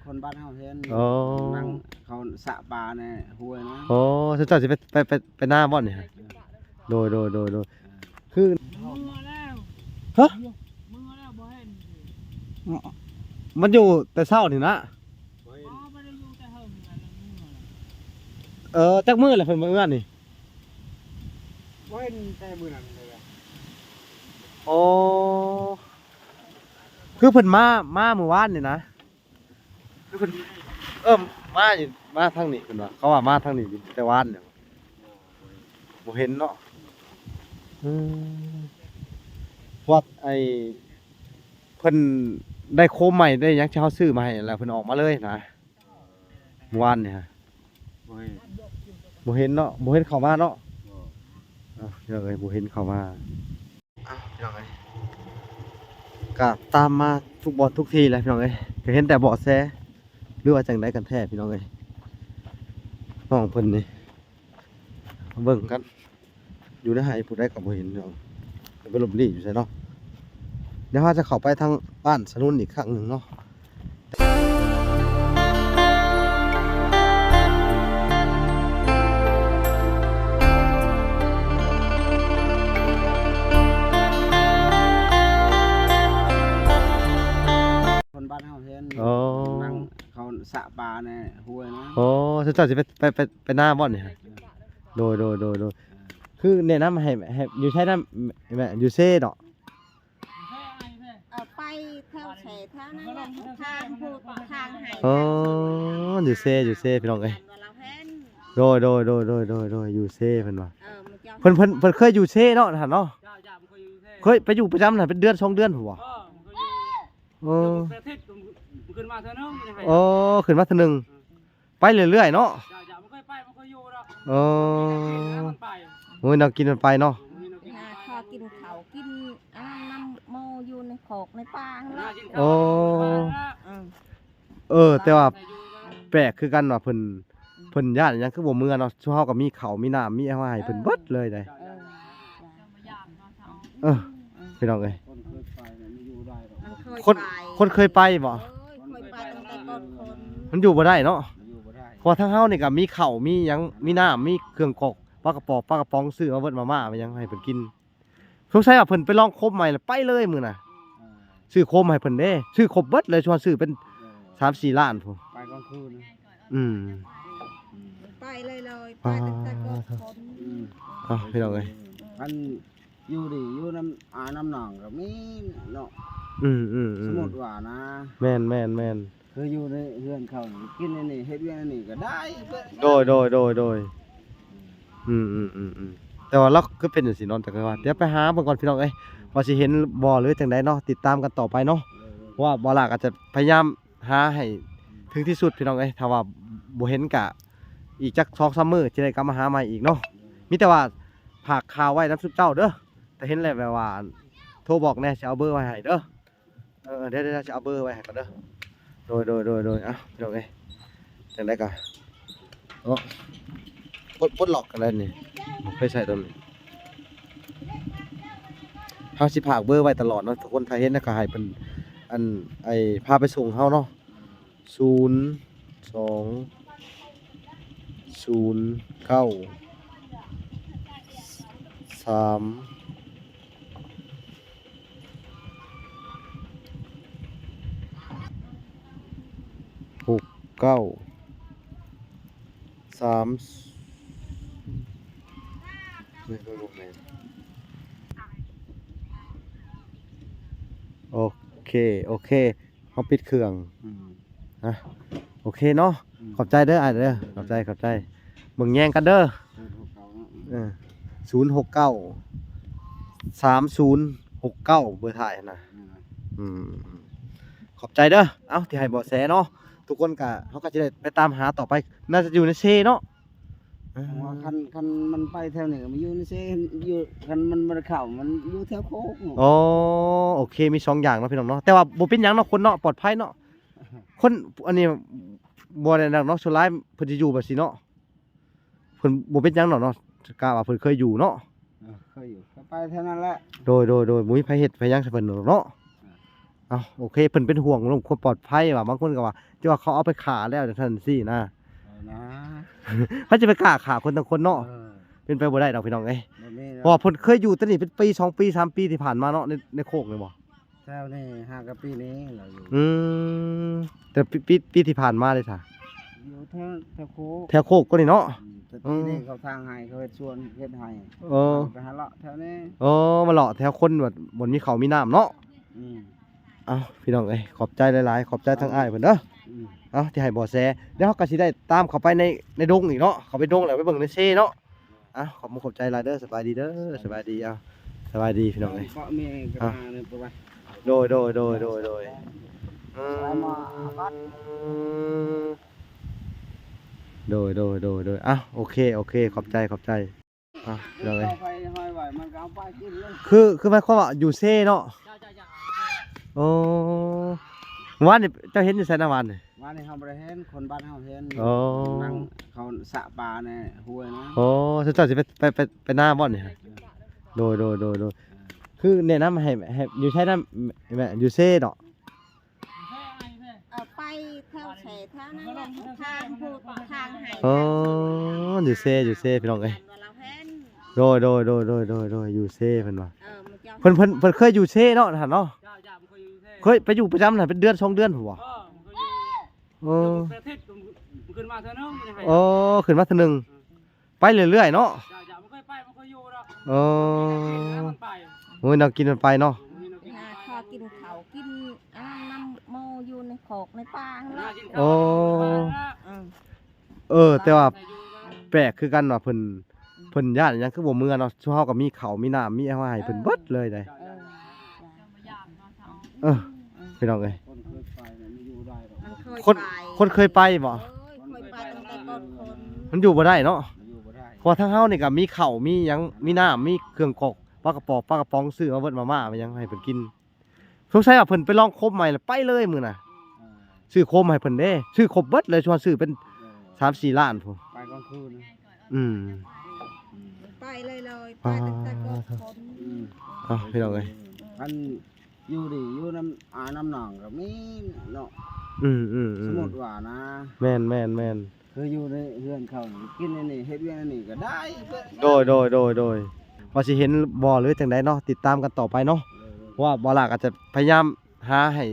ຄົນບ້ານເຮົາເຫັນ ອໍ ນັ່ງເຂົາສະປາໃນຫ້ວຍນະ. ອໍ ເຈົ້າຊິໄປ ໄປ ໄປ ໄປນາບໍ່ນີ້? ໂດຍ ໂດຍ ໂດຍ ໂດຍ ຄື ເມື່ອແລ້ວ ຮະ? ເມື່ອແລ້ວບໍ່ເຫັນ ມັນຢູ່ແຕ່ເຊົ້ານີ້ນະ. ບໍ່ເຫັນ ບໍ່ໄດ້ຢູ່ແຕ່ເຫິງແລ້ວ ເມື່ອແລ້ວ. ເອີ ຈັກມື້ແລ້ວເພິ່ນມາເຮືອນນີ້? ບໍ່ເຫັນແຕ່ມື້ນັ້ນເລີຍ. ອໍ ຄືເພິ່ນມາ ມາມື້ວານນີ້ນະ. ຄືເພິ່ນ ເອີ ມາຢູ່ ມາທາງນີ້ເພິ່ນວ່າ ເຂົາວ່າມາທາງນີ້ແຕ່ວານນີ້ ບໍ່ເຫັນເນາະ. ອືມ ພວກໄອ້ ເພິ່ນໄດ້ໂຄມໃໝ່ໄດ້ຫຍັງທີ່ເຮົາຊື້ມາໃຫ້ ແລ້ວເພິ່ນອອກມາເລີຍນະ ເມື່ອວານນີ້ຮະ. ບໍ່ເຫັນ ບໍ່ເຫັນເນາະ ບໍ່ເຫັນເຂົ້າມາເນາະ. ບໍ່ ເອີ ພີ່ນ້ອງເອີຍ ບໍ່ເຫັນເຂົ້າມາ. ອ້າວ ພີ່ນ້ອງເອີຍ ກະຕາມມາທຸກບ່ອນທຸກທີ່ແຫຼະ ພີ່ນ້ອງເອີຍ ກະເຫັນແຕ່ເບາະແສ ຫຼືວ່າຈັ່ງໃດກັນແທ້ ພີ່ນ້ອງເອີຍ. ນ້ອງເພິ່ນນີ້ ເບິ່ງກັນ ຢູ່ໃນໄຮ່ຜູ້ໃດກໍບໍ່ເຫັນ ພີ່ນ້ອງ ໄປຫຼົບຫຼີ້ຢູ່ໃສເນາະ. ດຽວເຮົາຈະເຂົ້າໄປທາງບ້ານສະໜຸນອີກຄັ້ງໜຶ່ງເນາະ. ຄົນບ້ານເຮົາເຫັນ ອໍ ນັ່ງເຂົາສະປາໃນຫ້ວຍນະ. ອໍ ເຈົ້າຊິໄປ ໄປ ໄປ ໄປນາບໍ່ນີ້? ໂດຍ ໂດຍ ໂດຍ ໂດຍ ຄືແນະນຳໃຫ້ ໃຫ້ຢູ່ໃສນະ ແມ່ ຢູ່ເຊເນາະ. ເອີ ໄປແຖວແສແຖວນັ້ນແຫຼະ ທາງພູທາງໄຮ່. ອໍ ຢູ່ເຊ ຢູ່ເຊ ພີ່ນ້ອງເອີຍ. ໂດຍ ໂດຍ ຢູ່ເຊເພິ່ນວ່າ. ເອີ ເພິ່ນ ເພິ່ນ ເພິ່ນເຄີຍຢູ່ເຊເນາະ ຫັ້ນເນາະ. ເຈົ້າ ເຈົ້າ ເຄີຍຢູ່ເຊ ເຄີຍໄປຢູ່ປະຈຳນະ ເປັນເດືອນສອງເດືອນພຸ້ນບໍ່? ເອີ ເອີ ເດືອນສອງເດືອນ ເພິ່ນຂຶ້ນມາເທື່ອໜຶ່ງ. ອໍ ຂຶ້ນມາເທື່ອໜຶ່ງ. ເອີ ໄປເລື້ອຍໆເນາະ. ເຈົ້າໆ ບໍ່ເຄີຍໄປ ບໍ່ເຄີຍຢູ່ດອກ. ເອີ ມັນໄປ ໂອ້ຍ ແນວກິນມັນໄປເນາະ. ມັນໄປ ຫາ ຫາ ຫາ ຂໍກິນເຂົ້າ ກິນອັນນັ້ນນຳໝູ່ຢູ່ໃນຄອກໃນປ່າຫັ້ນແຫຼະ. ໂອ້ ເອີ ເອີ ແຕ່ວ່າແປກຄືກັນວ່າເພິ່ນ ເພິ່ນຢ້ານຫຍັງຄືບໍ່ເມືອເນາະ. ຊຸມເຮົາກໍມີເຂົ້າມີນ້ຳ ມີຫຍັງມາໃຫ້ເພິ່ນເບິດເລີຍໃດ. ເອີ ເອີ ພີ່ນ້ອງເອີຍ ຄົນເຄີຍໄປ ຄົນເຄີຍໄປບໍ່? ເອີຍ ເຄີຍໄປຕັ້ງແຕ່ກ່ອນຄົນ ມັນຢູ່ບໍ່ໄດ້ເນາະ ຢູ່ບໍ່ໄດ້. ເພາະວ່າທາງເຮົານີ້ກໍມີເຂົ້າມີຫຍັງ ມີນ້ຳ ມີເຄື່ອງກອກ ປາກະປອກ ປາກະປ໋ອງ ຊື້ມາເບິດ ມາມ່າ ມາຫຍັງໃຫ້ເພິ່ນກິນ. ສົງໄສວ່າເພິ່ນໄປລອງໂຄມໃໝ່ແລ້ວໄປເລີຍມື້ນະ. ເອີ ຊື້ໂຄມໃຫ້ເພິ່ນເດ້ ຊື້ຄົບເບິດເລີຍ ຊວນຊື້ເປັນ ເອີ ສາມສີ່ລ້ານພຸ້ນ ໄປກາງຄືນ. ອືມ ໄປເລີຍໆ ປາ ໄປຕັ້ງແຕ່ກ່ອນຄົນ. ອືມ ເອົາ ພີ່ນ້ອງເອີຍ ອັນ ຢູ່ດີຢູ່ນຳອານ້ຳໜອງກໍມີເນາະ. ອືມໆໆ ສົມມຸດວ່ານະ ແມ່ນໆໆ ຄືຢູ່ໃນເຮືອນເຂົາ ກິນອັນນີ້ ເຮັດວຽກອັນນີ້ກໍໄດ້. ໂດຍໆໆໆ ອືມ ອືມໆໆ ແຕ່ວ່າລາວຄືເປັນຈັ່ງຊີ້ເນາະ. ແຕ່ກໍວ່າ ດຽວໄປຫາເບິ່ງກ່ອນ ພີ່ນ້ອງເອີຍ ວ່າຊິເຫັນບໍ່ ຫຼືຈັ່ງໃດເນາະ. ຕິດຕາມກັນຕໍ່ໄປເນາະ ເອີ ເພາະວ່າບໍ່ລາກໍຈະພະຍາຍາມ ຫາໃຫ້ເຖິງທີ່ສຸດ ພີ່ນ້ອງເອີຍ. ຖ້າວ່າບໍ່ເຫັນກະອີກຈັກສອງສາມມື້ ຊິໄດ້ກັບມາຫາໃໝ່ອີກເນາະ. ມີແຕ່ວ່າຝາກຂ່າວໄວ້ນຳຊຸມເຈົ້າເດີ ຖ້າເຫັນແລ້ວແບບວ່າໂທບອກແດ່ ຊິເອົາເບີໄວ້ໃຫ້ເດີ. ເອີ ເດີໆ ຊິເອົາເບີໄວ້ໃຫ້ກ່ອນເດີ. ໂດຍ ໂດຍ ໂດຍ ໂດຍ ເອົ້າ ພີ່ນ້ອງເອີຍ ຈັ່ງໃດກໍ ເນາະ ປົດ ປົດລັອກກັນໄດ້ນີ້ ບໍ່ເຄີຍໃຊ້ຕົວນີ້. ເຮົາຊິຝາກເບີໄວ້ຕະຫຼອດເນາະທຸກຄົນ. ຖ້າເຫັນແລ້ວກໍໃຫ້ເພິ່ນ ອັນ ໄອ້ ພາໄປສົ່ງເຮົາເນາະ. ສູນ ສອງ ສູນ ເກົ້າ ສາມ ຫົກ ເກົ້າ ສາມ ໂອເຄ ໂອເຄ ເຮົາປິດເຄື່ອງ. ອືມ ນະ ໂອເຄເນາະ. ອືມ ຂອບໃຈເດີອ້າຍເດີ ຂອບໃຈ ຂອບໃຈ. ເບິ່ງແຍງກັນເດີ ເອີ ສູນຫົກເກົ້າ ສາມສູນຫົກເກົ້າ ເບີທ້າຍນະ. ອືມ ອືມ ຂອບໃຈເດີ ເອົ້າ ທີ່ໃຫ້ເບາະແສເນາະ. ທຸກຄົນກະ ເຮົາກໍຊິໄດ້ໄປຕາມຫາຕໍ່ໄປ ໜ້າຈະຢູ່ໃນເຊເນາະ. ເອີ ຄັນ ຄັນມັນໄປແຖວນີ້ກໍມາຢູ່ໃນເຊ ຢູ່ ຄັນມັນບໍ່ໄດ້ເຂົ້າ ມັນຢູ່ແຖວໂຄກ. ອໍ ໂອເຄ ມີສອງຢ່າງເນາະ ພີ່ນ້ອງເນາະ. ແຕ່ວ່າບໍ່ເປັນຫຍັງເນາະ ຄົນເນາະ ປອດໄພເນາະ. ຄົນ ອັນນີ້ບໍ່ໄດ້ນັກເນາະ ສ່ວນຫຼາຍເພິ່ນຊິຢູ່ແບບຊີ້ເນາະ. ເພິ່ນບໍ່ເປັນຫຍັງດອກເນາະ ກະວ່າເພິ່ນເຄີຍຢູ່ເນາະ. ເອີ ເຄີຍຢູ່ ເຄີຍໄປເທົ່ານັ້ນແຫຼະ. ໂດຍ ໂດຍ ໂດຍ ບໍ່ມີໃຜເຮັດໃຜຫຍັງໃສ່ເພິ່ນດອກເນາະ. ເອີ ເອົ້າ ໂອເຄ ເພິ່ນເປັນຫ່ວງເລື່ອງຄວາມປອດໄພວ່າ ບາງຄົນກໍວ່າ ຈະວ່າເຂົາເອົາໄປຂ້າແລ້ວ ຈັ່ງຊັ້ນຈັ່ງຊີ້ນະ. ເອີ ນະ ໃຜຈະໄປກ້າຂ້າຄົນຕ່າງຄົນເນາະ. ເອີ ເປັນໄປບໍ່ໄດ້ດອກພີ່ນ້ອງເອີຍ ບໍ່ມີດອກ ເພາະວ່າເພິ່ນເຄີຍຢູ່ແຕ່ນີ້ເປັນປີ ສອງປີ ສາມປີທີ່ຜ່ານມາເນາະ ໃນ ໃນໂຄກນີ້ບໍ່? ແຖວນີ້ຫາກະປີນີ້ລາວຢູ່. ອືມ ແຕ່ປີ ປີ ປີທີ່ຜ່ານມາເດ້ຊະ? ຢູ່ແຖວ ແຖວໂຄກ ແຖວໂຄກກໍນີ້ເນາະ. ອືມ ແຕ່ປີນີ້ ອືມ ເຂົາທາງໃຫ້ ເຂົາເຮັດສວນເຮັດໄຮ່. ເອີ ໄປຫາເລາະແຖວນີ້. ອໍ ມາເລາະແຖວຄົນແບບບໍ່ມີເຂົ້າມີນ້ຳເນາະ. ອືມ ເອົ້າ ພີ່ນ້ອງເອີຍ ຂອບໃຈຫຼາຍໆ ຂອບໃຈທາງອ້າຍເພິ່ນເດີ. ອືມ ເອົ້າ ທີ່ໃຫ້ເບາະແສ ດຽວເຮົາກໍຊິໄດ້ຕາມເຂົ້າໄປໃນ ໃນດົງອີກເນາະ ເຂົ້າໄປດົງແລ້ວໄປເບິ່ງໃນເຊເນາະ. ເອົ້າ ຂອບມຸກຂອບໃຈຫຼາຍເດີ ສະບາຍດີເດີ ສະບາຍດີ. ເອົ້າ ສະບາຍດີພີ່ນ້ອງເອີຍ. ເພາະມີກະ ເອົ້າ ມາເລີຍບໍ່ວ່າ ໂດຍ ໂດຍ ໂດຍ ໂດຍ ໂດຍ. ອືມ ໂດຍ ໂດຍ ໂດຍ ໂດຍ. ເອົ້າ ໂອເຄ ໂອເຄ ຂອບໃຈ ຂອບໃຈ. ອ່ະ ພີ່ນ້ອງເອີຍ ເອົາໄປຫ້ອຍໄວ້ ມັນກໍເອົາໄປກິນເລີຍ. ຄື ຄືໝາຍຄວາມວ່າຢູ່ເຊເນາະ? ເຈົ້າ ເຈົ້າ ເຈົ້າ. ໂອ້ ວານນີ້ເຈົ້າເຫັນຢູ່ໃສນະ ວານນີ້? ວານນີ້ເຮົາບໍ່ໄດ້ເຫັນ ຄົນບ້ານເຮົາເຫັນ. ໂອ້ ນັ່ງເຂົາສະປາໃນຫ້ວຍນະ. ໂອ້ ເຈົ້າຊິໄປ ໄປ ໄປ ໄປນາບໍ່ນີ້? ໂດຍ ໂດຍ ໂດຍ ໂດຍ. ຄືແນະນຳໃຫ້ ໃຫ້ ຢູ່ໃສນະ ແມ່ ຢູ່ເຊເນາະ? ເອີ ໄປແຖວເຊ ແຖວນັ້ນແຫຼະ ທາງພູ ທາງໄຮ່. ອໍ ຢູ່ເຊ ຢູ່ເຊ ພີ່ນ້ອງເອີຍ. ໂດຍ ໂດຍ ໂດຍ ຢູ່ເຊເພິ່ນວ່າ. ເອີ ເພິ່ນ ເພິ່ນ ເພິ່ນເຄີຍຢູ່ເຊເນາະ ທ່ານເນາະ? ເຈົ້າ ເຈົ້າ ເພິ່ນເຄີຍຢູ່ເຊ ເຄີຍໄປຢູ່ປະຈຳນະ ເປັນເດືອນສອງເດືອນພຸ້ນບໍ່? ເອີ ເອີ ເດືອນສອງອາທິດ ຂຶ້ນມາເທື່ອໜຶ່ງ. ອໍ ຂຶ້ນມາເທື່ອໜຶ່ງ. ເອີ ໄປເລື້ອຍໆເນາະ. ເຈົ້າ ເຈົ້າ ບໍ່ເຄີຍໄປ ບໍ່ເຄີຍຢູ່ດອກ. ເອີ ມັນໄປ ໂອ້ຍ ແນວກິນມັນໄປເນາະ. ມີແນວກິນມັນໄປ ຫາ ຫາກິນເຂົ້າ ກິນອັນນັ້ນນຳໝູ່ຢູ່ໃນຄອກໃນປ່າຫັ້ນແຫຼະ. ໂອ້ ເອີ ເອີ ແຕ່ວ່າແປກຄືກັນວ່າເພິ່ນ ເພິ່ນຢ້ານຫຍັງຄືບໍ່ເມືອເນາະ. ຊຸມເຮົາກໍມີເຂົ້າມີນ້ຳ ມີຫຍັງມາໃຫ້ເພິ່ນເບິດເລີຍໃດ. ເອີ ເອີ ເອີ ເອີ ພີ່ນ້ອງເອີຍ ຄົນເຄີຍໄປນະ ມັນຢູ່ໄດ້ດອກ. ຄົນ ຄົນເຄີຍໄປບໍ່? ເອີຍ ເຄີຍໄປຕັ້ງແຕ່ກ່ອນຄົນ ມັນຢູ່ບໍ່ໄດ້ເນາະ. ຢູ່ບໍ່ໄດ້ ເພາະວ່າທາງເຮົານີ້ກໍມີເຂົ້າ ມີຫຍັງ ມີນ້ຳ ມີເຄື່ອງກອກ ປາກະປອກ ປາກະປ໋ອງ ຊື້ມາເບິດ ມາມ່າ ມາຫຍັງໃຫ້ເພິ່ນກິນ. ສົງໄສວ່າເພິ່ນໄປລອງຄົມໃໝ່ລະໄປເລີຍມື້ນະ. ເອີ ຊື້ຄົມໃຫ້ເພິ່ນເດ້ ຊື້ຄົບເບິດເລີຍ ຊວນຊື້ເປັນ ເອີ ສາມສີ່ລ້ານພຸ້ນ ໄປກາງຄືນ. ອືມ ອືມ ໄປເລີຍໆ ໄປຕັ້ງແຕ່ກ່ອນຄົນ. ອືມ ເອົ້າ ພີ່ນ້ອງເອີຍ ອັນ ຢູ່ດີຢູ່ນຳອານ້ຳໜອງກໍມີເນາະ. ອືມໆໆ ສົມມຸດວ່ານະ ແມ່ນໆໆ ຄືຢູ່ໃນເຮືອນເຂົາ ກິນອັນນີ້ ເຮັດວຽກອັນນີ້ກໍໄດ້. ໂດຍໆໆ ວ່າຊິເຫັນບໍ່ ຫຼືຈັ່ງໃດເນາະ ຕິດຕາມກັນຕໍ່ໄປເນາະ. ເອີ ເພາະວ່າບໍ່ລາກອາດຈະພະຍາຍາມຫາໃຫ້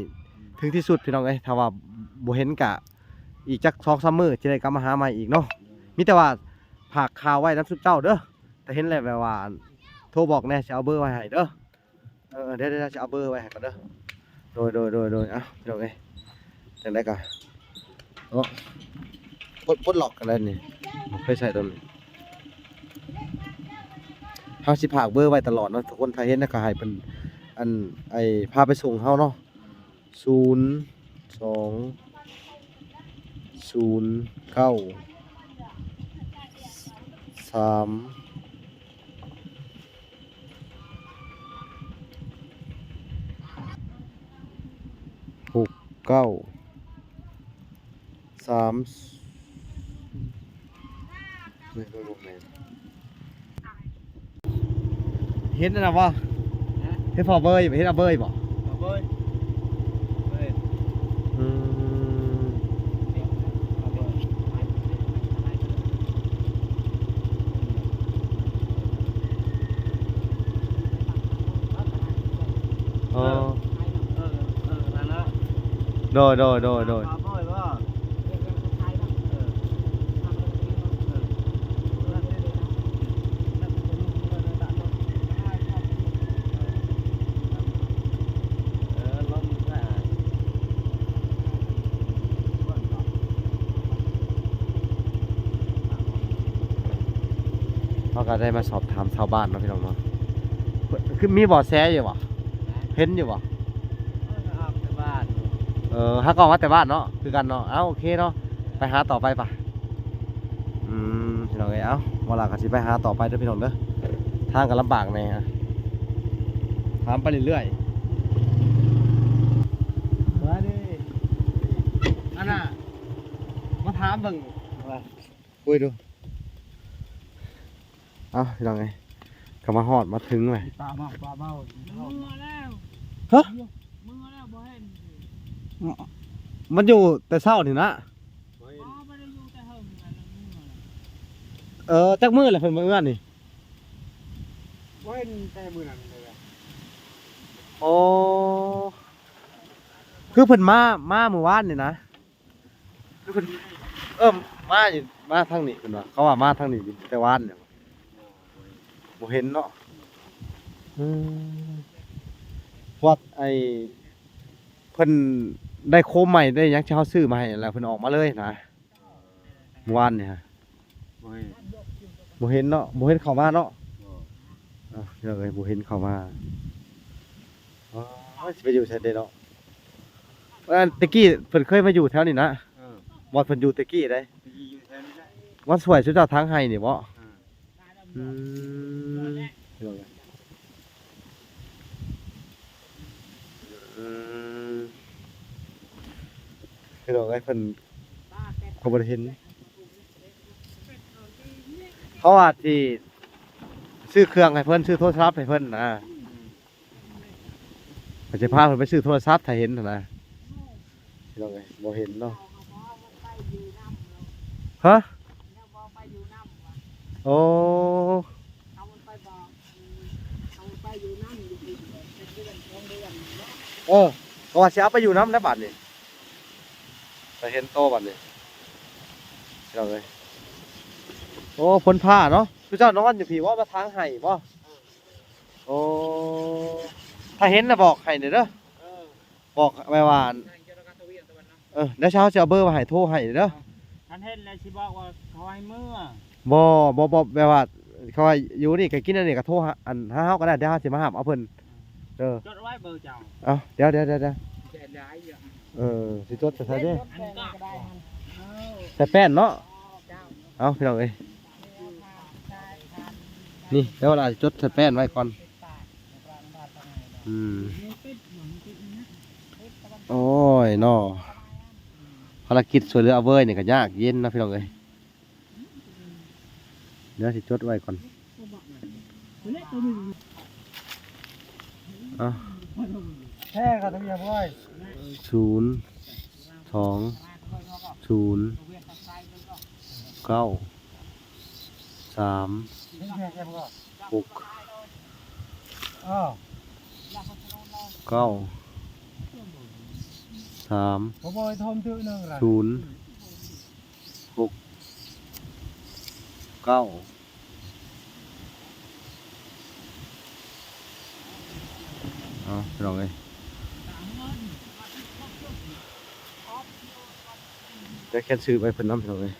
ເຖິງທີ່ສຸດ ພີ່ນ້ອງເອີຍ. ຖ້າວ່າບໍ່ເຫັນກະອີກຈັກສອງສາມມື້ ຊິໄດ້ກັບມາຫາໃໝ່ອີກເນາະ. ມີແຕ່ວ່າຝາກຂ່າວໄວ້ນຳຊຸມເຈົ້າເດີ ຖ້າເຫັນແລ້ວແບບວ່າໂທບອກແດ່ ຊິເອົາເບີໄວ້ໃຫ້ເດີ. ເອີ ເອີ ດຽວໆ ຊິເອົາເບີໄວ້ໃຫ້ກ່ອນເດີ. ໂດຍ ໂດຍ ໂດຍ ໂດຍ. ເອົ້າ ພີ່ນ້ອງເອີຍ ຈັ່ງໃດກໍເນາະ ປົດ ປົດລັອກກັນໄດ້ນີ້ ບໍ່ເຄີຍໃຊ້ຕົວນີ້. ເຮົາຊິຝາກເບີໄວ້ຕະຫຼອດເນາະທຸກຄົນ ຖ້າເຫັນແລ້ວກໍໃຫ້ເພິ່ນ ອັນ ໄອ້ ພາໄປສົ່ງເຮົາເນາະ. ສູນ ສອງ ສູນ ເກົ້າ ສາມ ຫົກ ເກົ້າ ສາມ ເຫັນອັນນັ້ນບໍ່? ຮະ? ເຫັນພໍ່ເບີຍ ເຫັນອາເບີຍບໍ່? ອາເບີຍ ເບີຍ ອືມ ອໍ ເອີ ເອີ ນັ້ນລະ ໂດຍ ໂດຍ ໂດຍ ໂດຍ. ເຮົາກໍໄດ້ມາສອບຖາມຊາວບ້ານເນາະ ພີ່ນ້ອງເນາະ ຄືມີເບາະແສຢູ່ບໍ່? ເຫັນຢູ່ບໍ່? ເອີ ຫາກໍອອກມາແຕ່ບ້ານເນາະ ຄືກັນເນາະ. ເອົ້າ ໂອເຄເນາະ ໄປຫາຕໍ່ໄປປະ. ອືມ ພີ່ນ້ອງເອີຍ ເອົ້າ ບໍ່ລະກໍຊິໄປຫາຕໍ່ໄປເດີ ພີ່ນ້ອງເດີ ທາງກໍລຳບາກແດ່ ຖາມໄປເລື້ອຍໆ. ອັນນ່າ ມາຖາມເບິ່ງ ຄຸຍດູ. ເອົ້າ ພີ່ນ້ອງເອີຍ ກໍມາຮອດມາເຖິງແລ້ວ ປາເມົາ ປາເມົາ. ເມື່ອແລ້ວ ຮະ? ເມື່ອແລ້ວ ບໍ່ເຫັນ ມ- ມັນຢູ່ແຕ່ເຊົ້ານີ້ນະ. ບໍ່ເຫັນ ບໍ່ໄດ້ຢູ່ແຕ່ເຫິງແລ້ວ ເອີ ຈັກມື້ແລ້ວເພິ່ນມາເຮືອນນີ້? ບໍ່ເຫັນແຕ່ມື້ນັ້ນເລີຍ. ໂອ້ ຄືເພິ່ນມາ ມາມື້ວານນີ້ນະ. ຄືເພິ່ນ ເອີ ມາຢູ່ ມາທາງນີ້ເພິ່ນວ່າ ເຂົາວ່າມາທາງນີ້ແຕ່ວານນີ້ ບໍ່ເຫັນເນາະ. ອືມ ພວກໄອ້ ເພິ່ນໄດ້ໂຄມໃໝ່ໄດ້ຫຍັງທີ່ເຮົາຊື້ມາໃຫ້ ແລ້ວເພິ່ນອອກມາເລີຍນະ ມື້ວານນີ້ຮະ. ບໍ່ເຫັນ ບໍ່ເຫັນເນາະ ບໍ່ເຫັນເຂົ້າມາເນາະ. ບໍ່ ເອີ ພີ່ນ້ອງເອີຍ ບໍ່ເຫັນເຂົ້າມາ. ໂອ້ຍ ຊິໄປຢູ່ໃສເດເນາະ. ອັນແຕ່ກີ້ເພິ່ນເຄີຍມາຢູ່ແຖວນີ້ນະ. ເອີ ບ່ອນເພິ່ນຢູ່ແຕ່ກີ້ເດ້ ແຕ່ກີ້ຢູ່ແຖວນີ້ແຫຼະ ວັດສວຍ ຊຸມເຈົ້າທາງໄຮ່ນີ້ບໍ? ເອີ ອືມ ອືມ ພີ່ນ້ອງເອີຍ ເພິ່ນ ເຂົາບໍ່ໄດ້ເຫັນ ເຂົາອາດຊິຊື້ເຄື່ອງໃຫ້ເພິ່ນ ຊື້ໂທລະສັບໃຫ້ເພິ່ນນະ. ເພິ່ນຊິພາເພິ່ນໄປຊື້ໂທລະສັບ ຖ້າເຫັນຫັ້ນນະ. ພີ່ນ້ອງເອີຍ ບໍ່ເຫັນເນາະ. ຮະ? ໂອ້ ເອີ ເຂົາວ່າຊິເອົາໄປຢູ່ນຳແລ້ວບາດນີ້ ໄປເຫັນໂຕບາດນີ້ ພີ່ນ້ອງເອີຍ. ໂອ້ ຝົນຟ້າເນາະ. ຊຸມເຈົ້ານອນຢູ່ພີ້ບໍ? ມາທາງໄຮ່ບໍ? ໂອ້ ຖ້າເຫັນນະບອກໃຫ້ແດ່ເດີ. ບອກແບບວ່າ ເອີ ດຽວເຮົາຊິເອົາເບີມາໃຫ້ ໂທໃຫ້ເດີ. ຄັນເຫັນແລ້ວຊິບອກວ່າເຂົາໃຫ້ເມືອ. ບໍ່ ບໍ່ ບໍ່ ແບບວ່າເຂົາໃຫ້ຢູ່ນີ້ກໍກິນອັນນີ້ກໍໂທຫາ ອັນ ຫາເຮົາກໍໄດ້ ດຽວເຮົາຊິມາຮັບເອົາເພິ່ນ. ເອີ ຈົດເອົາໄວ້ເບີເຈົ້າ. ເອົາ ດຽວ ດຽວ ດຽວ ດຽວ ເອີ ຊິຈົດໃສ່ໃສເດ? ອັນນີ້ກໍໄດ້ ໃສ່ແປ້ນເນາະ. ເອົາ ພີ່ນ້ອງເອີຍ ນີ້ ດຽວລາຊິຈົດໃສ່ແປ້ນໄວ້ກ່ອນ. ອືມ ໂອ້ຍເນາະ ພາລະກິດຊ່ວຍເຫຼືອອາເວີຍນີ້ກໍຍາກເຢັນເນາະ ພີ່ນ້ອງເອີຍ. ດຽວຊິຈົດໄວ້ກ່ອນ. ເອົາ ແທ້ກໍທະບຽນເວີຍ ສູນ ສອງ ສູນ ເກົ້າ ສາມ ຫົກ ເກົ້າ ສາມ ສູນ ຫົກ ເກົ້າ. ເອົາ ພີ່ນ້ອງເອີຍ ດຽວຂຽນຊື່ໄວ້ເພິ່ນນຳ ພີ່ນ້ອງເອີຍ.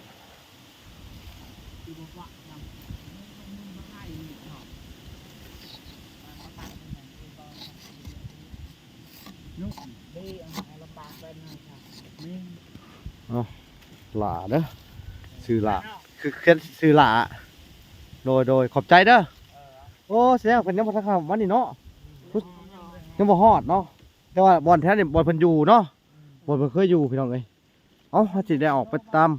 ເອົາ ຫຼ້າເດີ ຊື່ຫຼ້າ ຄືຂຽນຊື່ຫຼ້າ. ໂດຍ ໂດຍ ຂອບໃຈເດີ. ໂອ້ ແສດງວ່າເພິ່ນຍັງບໍ່ທັນເຂົ້າມານີ້ເນາະ ຍັງບໍ່ຮອດເນາະ. ແຕ່ວ່າບ່ອນແຖວນີ້ ບ່ອນເພິ່ນຢູ່ເນາະ ບ່ອນເພິ່ນເຄີຍຢູ່ ພີ່ນ້ອງເອີຍ. ເອົ້າ ເຮົາຊິໄດ້ອອກໄປຕາມ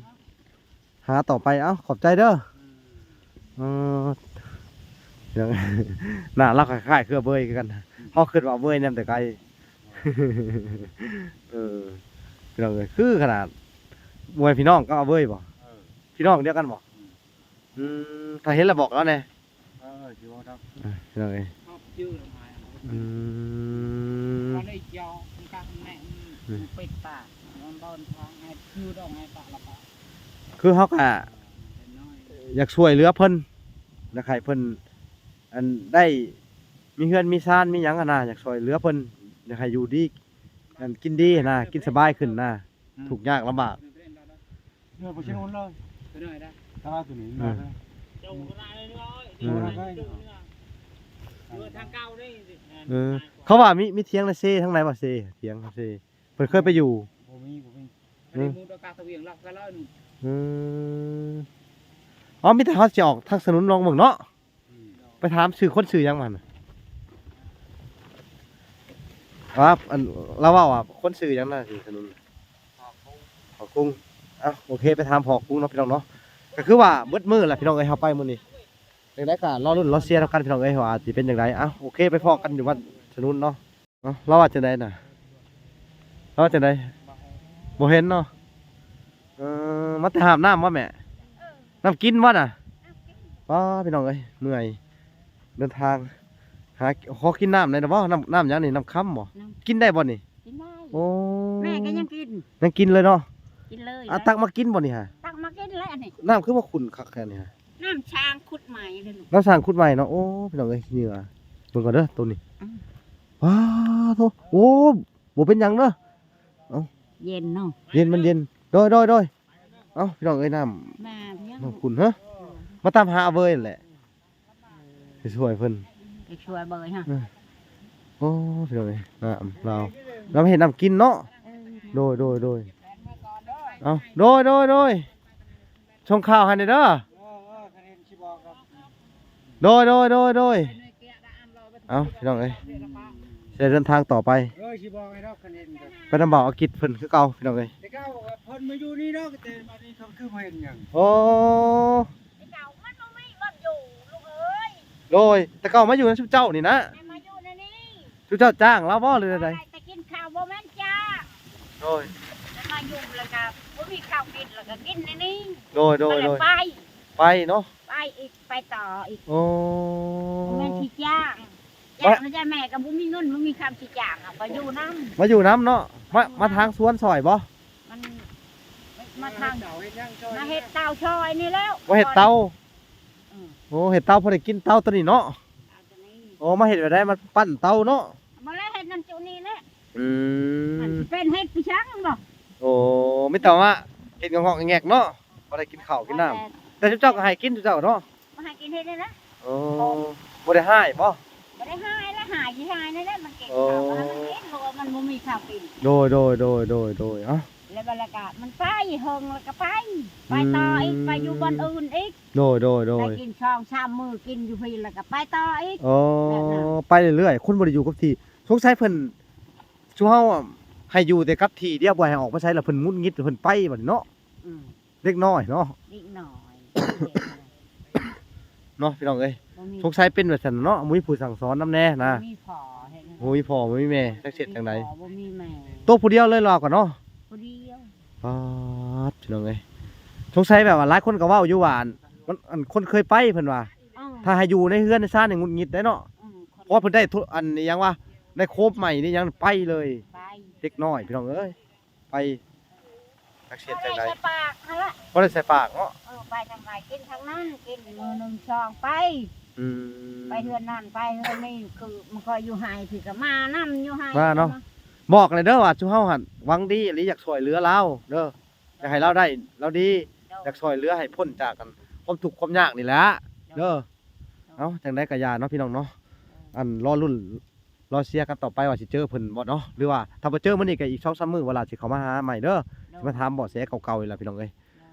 ຫາຕໍ່ໄປ. ເອົ້າ ຂອບໃຈເດີ. ເອີ ໜ້າລາວຄ້າຍໆຄືອາເວີຍຄືກັນ. ເຮົາຄິດວ່າອາເວີຍນຳແຕ່ໄກ. ເອີ ພີ່ນ້ອງເອີຍ ຄືຂະໜາດ ບໍ່ແມ່ນພີ່ນ້ອງກັບອາເວີຍບໍ? ເອີ ພີ່ນ້ອງດຽວກັນບໍ? ອືມ ອືມ ຖ້າເຫັນແລ້ວບອກລາວແດ່. ເອີ ຊິບອກດອກ. ອ່ະ ພີ່ນ້ອງເອີຍ ອືມ ຄືເຮົາກະຢາກຊ່ວຍເຫຼືອເພິ່ນ ຢາກໃຫ້ເພິ່ນ ອັນ ໄດ້ມີເຮືອນມີຊານມີຫຍັງຫັ້ນນະ ຢາກຊ່ວຍເຫຼືອເພິ່ນ ຢາກໃຫ້ຢູ່ດີ ອັນ ກິນດີຫັ້ນນະ ກິນສະບາຍຂຶ້ນນະ. ອືມ ທຸກຍາກລຳບາກ. ເອີ ບໍ່ຊິໂອນເລີຍ ໄປໜ້ອຍໄດ້ ຕາຕົວນີ້ ເອີ ເຈົ້າກໍໄດ້ເລີຍ ເອີ ເຈົ້າກໍໄດ້ເລີຍ ຢູ່ທາງເກົ່າເດ້. ເອີ ເຂົາວ່າມີ ມີຖຽງນາເຊທາງໃດບໍ່? ເຊ ຖຽງນາເຊ ເພິ່ນເຄີຍໄປຢູ່? ບໍ່ມີ ບໍ່ມີ. ເອີ ເອີ ເອົ້າ ມີແຕ່ເຮົາຊິອອກທາງສະໜຸນລອງເບິ່ງເນາະ. ອືມ ໄປຖາມຊື່ຄົນຊື່ຫຍັງມັນ ວ່າ ອັນ ລາວເວົ້າວ່າຄົນຊື່ຫຍັງນະ ຊື່ຖະໜົນ ພໍ່ກຸ້ງ. ເອົ້າ ໂອເຄ ໄປຖາມພໍ່ກຸ້ງເນາະ ພີ່ນ້ອງເນາະ. ກໍຄືວ່າເບິດມື້ແຫຼະ ພີ່ນ້ອງເອີຍ ເຮົາໄປມື້ນີ້. ຈັ່ງໃດກໍລໍລຸ້ນລໍເຊຍນຳກັນ ພີ່ນ້ອງເອີຍ ວ່າຊິເປັນຈັ່ງໃດ. ເອົ້າ ໂອເຄ ໄປພໍ້ກັນຢູ່ວັດສະໜຸນເນາະ. ເອົ້າ ລາວວ່າຈັ່ງໃດນະ? ເຮົາຈັ່ງໃດ? ບໍ່ເຫັນເນາະ. ເອີ ມາແຕ່ຫາບນ້ຳບໍ່ແມ່? ນ້ຳກິນບໍ່ນະ? ປ້າ ພີ່ນ້ອງເອີຍ ເມື່ອຍ ເດີນທາງ ຫາ ຂໍກິນນ້ຳໄດ້ບໍ່? ນ້ຳ ນ້ຳຫຍັງນີ້? ນ້ຳຄຳບໍ່? ນ້ຳ ກິນໄດ້ບໍ່ນີ້? ກິນໄດ້. ໂອ້ ແມ່ກໍຍັງກິນ ຍັງກິນເລີຍເນາະ. ກິນເລີຍ ອ່ະ ແຫຼະ ຕັກມາກິນບໍ່ນີ້ຫະ? ຕັກມາກິນແຫຼະນີ້. ນ້ຳຄືວ່າຂຸ້ນຄັກແທ້ນີ້ຫະ? ນ້ຳຊ້າງຂຸດໃໝ່ເດ້ລູກ. ນ້ຳຊ້າງຂຸດໃໝ່ເນາະ. ໂອ້ ພີ່ນ້ອງເອີຍ ເຫຍື່ອ ເບິ່ງກ່ອນເດີໂຕນີ້. ອືມ ວ້າໂທ້ ໂອ້ ບໍ່ເປັນຫຍັງເດີ. ເອົ້າ ເຢັນເນາະ ເຢັນ ມັນເຢັນ. ໂດຍ ໂດຍ ໂດຍ. ເອົ້າ ພີ່ນ້ອງເອີຍ ນ້ຳ ມາ ນ້ຳຂຸ້ນ ຮະ ມາຕາມຫາອາເວີຍນັ້ນແຫຼະ ໄປຊ່ວຍເພິ່ນ ໄປຊ່ວຍເບີຍຮະ. ເອີ ໂອ້ ພີ່ນ້ອງເອີຍ ນ້ຳລາວ ລາວເຮັດນ້ຳກິນເນາະ. ເອີ ໂດຍ ໂດຍ ໂດຍ. ເອົ້າ ໂດຍ ໂດຍ ໂດຍ. ສົ່ງຂ່າວໃຫ້ແດ່ເດີ. ເອີ ເອີ ຄັນເຫັນຊິບອກດອກ. ໂດຍ ໂດຍ ໂດຍ ໂດຍ. ເອົ້າ ພີ່ນ້ອງເອີຍ ຊິເດີນທາງຕໍ່ໄປ. ເອີ ຊິບອກໃຫ້ດອກ ຄັນເຫັນກໍ ໄປນຳບ່າວອາກິດເພິ່ນຄືເກົ່າ ພີ່ນ້ອງເອີຍ. ແຕ່ເກົ່າເພິ່ນມາຢູ່ນີ້ເນາະ ແຕ່ບັດນີ້ເພິ່ນຄືບໍ່ເຫັນຫຍັງ. ໂອ້ ແຕ່ເກົ່າມັນບໍ່ມີບ່ອນຢູ່ລູກເອີຍ. ໂດຍ ແຕ່ເກົ່າມາຢູ່ນຳຊຸມເຈົ້ານີ້ນະ. ໃຫ້ມາຢູ່ໃນນີ້. ຊຸມເຈົ້າຈ້າງລາວບໍ່ ຫຼືໃດ? ແຕ່ກິນເຂົ້າບໍ່ແມ່ນຈ້າງ. ໂດຍ ແລ້ວມາຢູ່ແລ້ວກໍບໍ່ມີເຂົ້າກິນ ແລ້ວກໍກິນໃນນີ້. ໂດຍ ໂດຍ ໂດຍ. ໄປ ໄປເນາະ ໄປອີກ ໄປຕໍ່ອີກ. ໂອ້ ບໍ່ແມ່ນຊິຈ້າງ ຈ້າງແລ້ວຈ້າ ແມ່ກໍບໍ່ມີເງິນ ບໍ່ມີຄຳຊິຈ້າງ ເອົາໄປຢູ່ນຳ ມາຢູ່ນຳເນາະ. ມາ ມາທາງສວນຊ່ອຍບໍ່? ມັນ ມາທາງ ມາເຮັດເຕົາຊ່ອຍນີ້ແລ້ວ ມາເຮັດເຕົາ. ອືມ ໂອ້ ເຮັດເຕົາພໍໄດ້ກິນເຕົາຕົວນີ້ເນາະ. ເອົາຕົວນີ້ ໂອ້ ມາເຮັດແບບໃດ? ມາປັ້ນເຕົາເນາະ. ບໍ່ໄດ້ເຮັດນຳຈຸນີ້ແຫຼະ. ອືມ ມັນຊິເປັນເຮັດໄປຊ່າງບໍ່? ໂອ້ ມີແຕ່ວ່າເຮັດງອກໆແງກໆເນາະ ບໍ່ໄດ້ກິນເຂົ້າກິນນ້ຳ. ແຕ່ເຈົ້າກໍໃຫ້ກິນເຈົ້າເນາະ. ບໍ່ໃຫ້ກິນເຮັດແນວໃດ? ໂອ້ ບໍ່ໄດ້ຮ້າຍບໍ່? ບໍ່ໄດ້ຮ້າຍແຫຼະ ຮ້າຍຊິຮ້າຍແນວໃດ? ມັນກິນເຂົ້າ ໂອ້ ກໍໃຫ້ມັນກິນ ເພາະວ່າມັນບໍ່ມີເຂົ້າກິນ. ໂດຍ ໂດຍ ໂດຍ ໂດຍ ໂດຍ. ເອົ້າ ແລ້ວບັດແລ້ວກໍມັນໄປເຫິງ ແລ້ວກໍໄປ ໄປຕໍ່ອີກ ອືມ ໄປຢູ່ບ່ອນອື່ນອີກ. ໂດຍ ໂດຍ ໂດຍ. ໄປກິນສອງສາມມື້ ກິນຢູ່ພີ້ ແລ້ວກໍໄປຕໍ່ອີກ. ອໍ ແບບນັ້ນ ໄປເລື້ອຍໆ ຄົນບໍ່ໄດ້ຢູ່ກັບທີ່. ສົງໄສເພິ່ນ ຊຸມເຮົາໃຫ້ຢູ່ແຕ່ກັບທີ່ດຽວ ບໍ່ໃຫ້ອອກໄປໃສ ແລ້ວເພິ່ນຫງຸດຫງິດ ເພິ່ນໄປບັດນີ້ເນາະ. ອືມ ເດັກນ້ອຍເນາະ ເດັກນ້ອຍ ເນາະ ພີ່ນ້ອງເອີຍ. ບໍ່ມີ ສົງໄສເປັນແບບຊັ້ນເນາະ ບໍ່ມີຜູ້ສັ່ງສອນນຳແດ່ນະ. ບໍ່ມີພໍ່ເຮັດ ບໍ່ມີພໍ່ ບໍ່ມີແມ່ ຈັກຊິເຮັດຈັ່ງໃດ ບໍ່ມີແມ່ ໂຕຜູ້ດຽວເລີຍລາວກໍເນາະ. ຜູ້ດຽວ. ປາດ ພີ່ນ້ອງເອີຍ ສົງໄສແບບວ່າຫຼາຍຄົນກໍເວົ້າຢູ່ວ່າ ອັນ ມັນ ອັນ ຄົນເຄີຍໄປເພິ່ນວ່າ ເອີ ຖ້າໃຫ້ຢູ່ໃນເຮືອນໃນຊານນີ້ຫງຸດຫງິດໄດ໋ເນາະ. ເອີ ເພາະວ່າເພິ່ນໄດ້ໂທ ອັນ ອີຫຍັງວະ ໄດ້ໂຄມໃໝ່ນີ້ຫຍັງໄປເລີຍ ໄປ ເດັກນ້ອຍ ພີ່ນ້ອງເອີຍ. ໄປຈັກຊິເຮັດຈັ່ງໃດ ພໍໄດ້ໃສ່ປາກຫັ້ນລະ ພໍໄດ້ໃສ່ປາກເນາະ. ເອີ ໄປທາງໃດກິນທາງນັ້ນ ກິນມື້ໜຶ່ງສອງໄປ. ອືມ ໄປເຮືອນນັ້ນໄປເຮືອນນີ້ ຄືມັນກໍຢູ່ໄຮ່ ຄືກໍມານຳຢູ່ໄຮ່ ມາເນາະ. ບອກແດ່ເດີວ່າຊຸມເຮົາຫັ້ນຫວັງດີອີ່ຫຼີ ຢາກຊ່ວຍເຫຼືອລາວເດີ ຢາກໃຫ້ລາວໄດ້ລາວດີ ຢາກຊ່ວຍເຫຼືອໃຫ້ພົ້ນຈາກ ອັນ ຄວາມທຸກຄວາມຍາກນີ້ແຫຼະເດີ. ເອົ້າ ຈັ່ງໃດກໍຢ່າເນາະ ພີ່ນ້ອງເນາະ ອັນ ລໍລຸ້ນ ລໍເຊຍກັນຕໍ່ໄປວ່າຊິເຈີເພິ່ນບໍ່ເນາະ ຫຼືວ່າຖ້າບໍ່ເຈີມື້ນີ້ກໍອີກສອງສາມມື້ ເວລາຊິເຂົ້າມາຫາໃໝ່ເດີ ຊິມາຖາມເບາະແສເກົ່າໆນີ້ລະ ພີ່ນ້ອງເອີຍ.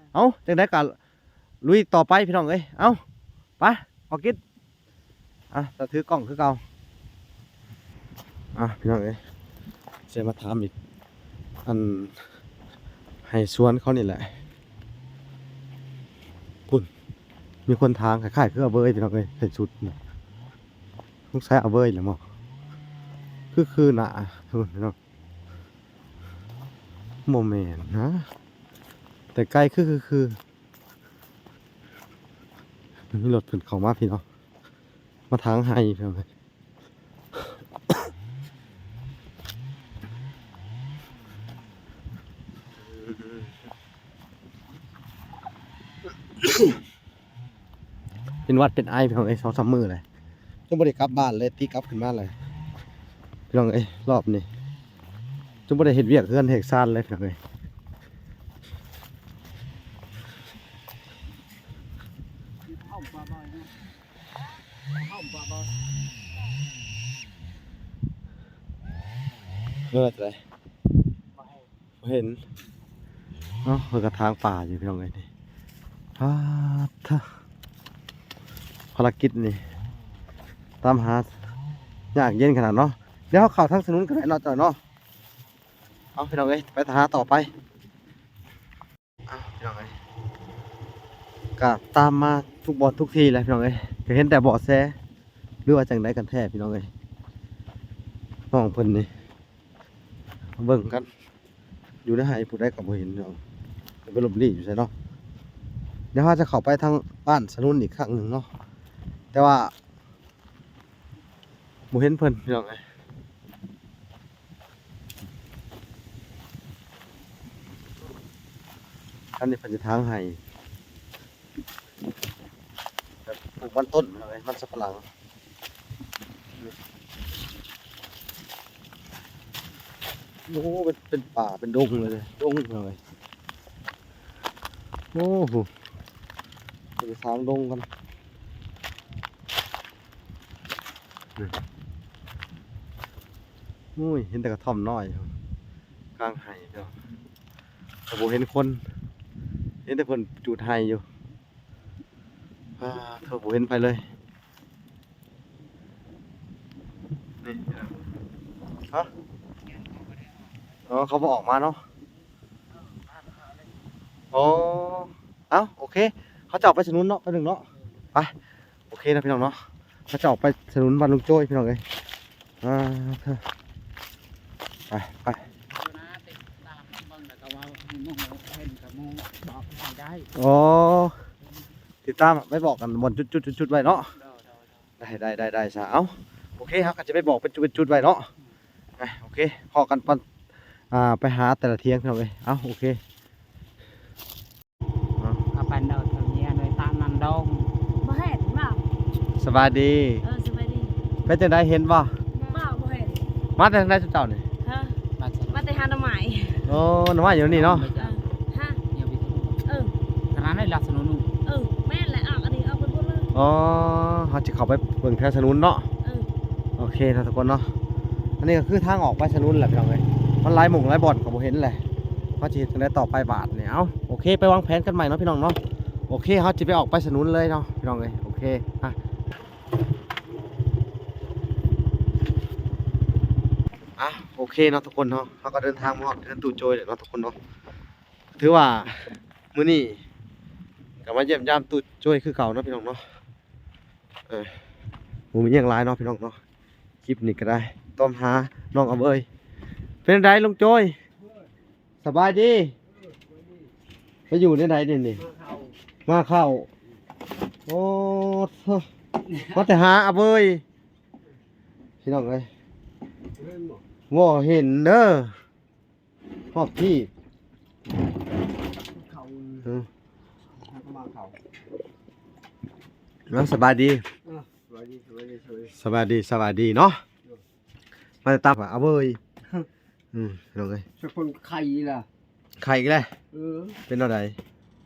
ເອົ້າ ຈັ່ງໃດກໍລຸຍຕໍ່ໄປ ພີ່ນ້ອງເອີຍ. ເອົ້າ ໄປ ອອກກິດ ອ່ະ ແຕ່ຖືກ້ອງຄືເກົ່າ. ອ່ະ ພີ່ນ້ອງເອີຍ ຊິມາຖາມອີກ ອັນ ໃຫ້ສວນເຂົານີ້ແຫຼະ. ພຸ້ນ ມີຄົນທາງຄ້າຍໆຄືອາເວີຍ ພີ່ນ້ອງເອີຍ ໃສ່ຊຸດ ສົງໄສອາເວີຍແຫຼະໝໍ ຄື ຄືໜ້າ ພຸ້ນເນາະ. ບໍ່ແມ່ນນະ ແຕ່ໄກຄື ຄື ຄື ມີລົດເພິ່ນເຂົ້າມາ ພີ່ນ້ອງ ມາທາງໄຮ່ ພີ່ນ້ອງ. ເປັນຫວັດເປັນໄອ ພີ່ນ້ອງເອີຍ ສອງສາມມື້ແລ້ວ ຈົນບໍ່ໄດ້ກັບບ້ານເລີຍ ຕິກັບຂຶ້ນມາແລ້ວ ພີ່ນ້ອງເອີຍ. ຮອບນີ້ຈົນບໍ່ໄດ້ເຮັດວຽກເຮືອນເຮັດຊານເລີຍ ພີ່ນ້ອງເອີຍ. ເອີ ຈັ່ງໃດ ບໍ່ເຫັນ ເນາະ ເພິ່ນກະຖາງປ່າຢູ່ ພີ່ນ້ອງເອີຍ. ນີ້ ປາດເທີ ພາລະກິດນີ້ ຕາມຫາຍາກເຢັນຂະໜາດເນາະ. ດຽວເຮົາເຂົ້າທາງຖະໜົນກໍໄດ້ເນາະ ເຈົ້າເນາະ. ເອົາ ພີ່ນ້ອງເອີຍ ໄປຫາຕໍ່ໄປ. ເອົາ ພີ່ນ້ອງເອີຍ ກະຕາມມາທຸກບ່ອນທຸກທີ່ແຫຼະ ພີ່ນ້ອງເອີຍ. ກະເຫັນແຕ່ເບາະແສ ຫຼືວ່າຈັ່ງໃດກັນແທ້ ພີ່ນ້ອງເອີຍ. ນ້ອງເພິ່ນນີ້ ເບິ່ງກັນ ຢູ່ໃນໄຮ່ຜູ້ໃດກໍບໍ່ເຫັນເນາະ ຈະໄປຫຼົບຫຼີ້ຢູ່ໃສເນາະ. ດຽວເຮົາຈະເຂົ້າໄປທາງບ້ານສະໜຸນອີກຄັ້ງໜຶ່ງເນາະ ແຕ່ວ່າບໍ່ເຫັນເພິ່ນພີ່ນ້ອງເອີຍ. ອັນນີ້ເພິ່ນຈະຖາງໄຮ່ ແບບປູກມັນຕົ້ນ ມັນສຳປະຫຼັງ. ໂອ້ ເປັນ ເປັນປ່າເປັນດົງເລີຍ ດົງເລີຍ. ໂອ້ໂຫ ເປັນທາງດົງກັນ. ໂອ້ຍ ເຫັນແຕ່ກະທ່ອມນ້ອຍຢູ່ກາງໄຮ່ເນາະ ແຕ່ບໍ່ເຫັນຄົນ ເຫັນແຕ່ເພິ່ນຈູດໄຮ່ຢູ່. ອາ ໂທ້ ບໍ່ເຫັນໃຜເລີຍ ນີ້ ຮະ? ອໍ ເຂົາບໍ່ອອກມາເນາະ. ອໍ ເອົ້າ ໂອເຄ ເຮົາຈະອອກໄປສະໜຸນເນາະ ແປັບໜຶ່ງເນາະ ໄປ. ໂອເຄນະພີ່ນ້ອງເນາະ ເຮົາຈະອອກໄປສະໜຸນບ້ານລຸງໂຈ້ຍພີ່ນ້ອງເອີຍ. ອ່າ ໄປ ໄປ ອໍ ຕິດຕາມໄປບອກກັນບ່ອນຈຸດໆ ຈຸດໆໄວ້ເນາະ. ໄດ້ ໄດ້ ໄດ້ ໄດ້ຊະ ເອົ້າ ໂອເຄ ເຮົາກໍຈະໄປບອກເປັນຈຸດເປັນຈຸດໄວ້ເນາະ. ອືມ ໄປ ໂອເຄ ພໍ້ກັນຕອນ ອ່າ ໄປຫາແຕ່ລະທ່ຽງພີ່ນ້ອງເອີຍ. ເອົ້າ ໂອເຄ ເອົາ ເອົາໄປເດີ ເຂົາເນຍໂດຍຕາມນັ້ນດອງ ບໍ່ເຫັນບໍ່? ສະບາຍດີ ເອີ ສະບາຍດີ ເປັນຈັ່ງໃດ ເຫັນບໍ່? ບໍ່ ບໍ່ເຫັນ. ມາແຕ່ທາງໃດຊຸມເຈົ້ານີ້? ຮະ? ມາແຕ່ຫາໜໍ່ໄມ້. ໂອ້ ໜໍ່ໄມ້ຢູ່ນີ້ເນາະ. ເອີ ຮະ? ເອີ ຂະໜາດໃດລັດສະໜຸນ? ເອີ ແມ່ນແຫຼະ ອອກອັນນີ້ອອກໄປພຸ້ນເລີຍ. ອໍ ເຮົາຊິເຂົ້າໄປເບິ່ງແຖວສະໜຸນເນາະ. ເອີ ໂອເຄເນາະທຸກຄົນເນາະ ອັນນີ້ກໍຄືທາງອອກໄປສະໜຸນແຫຼະພີ່ນ້ອງເອີຍ. ມັນຫຼາຍໝ່ອງຫຼາຍບ່ອນກໍບໍ່ເຫັນແຫຼະ ເຮົາຊິເຮັດຈັ່ງໃດຕໍ່ໄປບາດນີ້. ເອົ້າ ໂອເຄ ໄປວາງແຜນກັນໃໝ່ເນາະພີ່ນ້ອງເນາະ. ໂອເຄ ເຮົາຊິໄປອອກໄປສະໜຸນເລີຍເນາະພີ່ນ້ອງເອີຍ. ໂອເຄ ອະ ອະ ໂອເຄເນາະທຸກຄົນເນາະ ເຮົາກໍເດີນທາງມາຮອດເຮືອນຕູ້ໂຈ້ຍແລ້ວເນາະທຸກຄົນເນາະ. ຖືວ່າມື້ນີ້ກໍມາຢ້ຽມຢາມຕູ້ໂຈ້ຍຄືເກົ່າເນາະພີ່ນ້ອງເນາະ. ເອີ ບໍ່ມີຫຍັງຫຼາຍເນາະພີ່ນ້ອງເນາະ ຄລິບນີ້ກໍໄດ້ຕາມຫານ້ອງອາເວີຍ. ເປັນຈັ່ງໃດລຸງໂຈ້ຍ? ສະບາຍດີ. ໄປຢູ່ໃນໃດນີ້ນີ້? ມາເຂົ້າ. ໂອ້ ມາແຕ່ຫາອາເວີຍພີ່ນ້ອງເອີຍ. ບໍ່ເຫັນເດີ. ຮອບທີ່ເຂົ້າ ເອີ ມາເຂົ້າ. ເອົາ ສະບາຍດີ. ເອີ ສະບາຍດີ ສະບາຍດີ ສະບາຍດີ ສະບາຍດີເນາະ. ມາແຕ່ຕາມຫາອາເວີຍ. ອືມ ພີ່ນ້ອງເອີຍ ສະຄົນໄຂ້ລະ ໄຂ້ອີກແລ້ວ. ເອີ ເປັນແນວໃດ?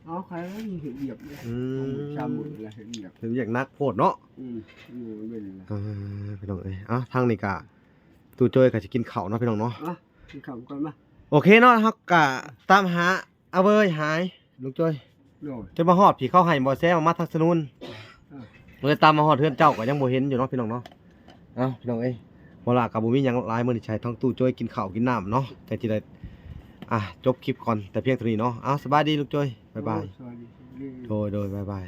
ເອົາ ໄຂ້ ເຮັດວຽກເດ້. ອືມ ສາມມື້ລະເຮັດວຽກ ເຮັດວຽກໜັກໂພດເນາະ. ອືມ ເອີ ແມ່ນລະ. ເອີ ພີ່ນ້ອງເອີຍ ເອົ້າ ທາງນີ້ກະຕູ້ໂຈ້ຍກະຊິກິນເຂົ້າເນາະພີ່ນ້ອງເນາະ. ກິນເຂົ້າກ່ອນມາ. ໂອເຄເນາະ ເຮົາກະຕາມຫາອາເວີຍຫາຍ ລຸງໂຈ້ຍ. ໂດຍ ຈະມາຮອດພີ້ເຂົາໃຫ້ບໍ່ແຊມາທາງສະໜຸນ. ເອີ ເລີຍຕາມມາຮອດເຮືອນເຈົ້າກໍຍັງບໍ່ເຫັນຢູ່ເນາະພີ່ນ້ອງເນາະ. ເອົ້າ ພີ່ນ້ອງເອີຍ ບໍ່ລະກໍບໍ່ມີຫຍັງຫຼາຍ ມື້ນີ້ໃຫ້ທາງຕູ້ໂຈ້ຍກິນເຂົ້າກິນນ້ຳເນາະ ແຕ່ຊິໄດ້ ອ່າ ຈົບຄລິບກ່ອນແຕ່ພຽງເທົ່ານີ້ເນາະ. ເອົ້າ ສະບາຍດີລຸງໂຈ້ຍ ບາຍບາຍ. ໂດຍ ສະບາຍດີ ສະບາຍດີ. ໂດຍ ໂດຍ ບາຍບາຍ.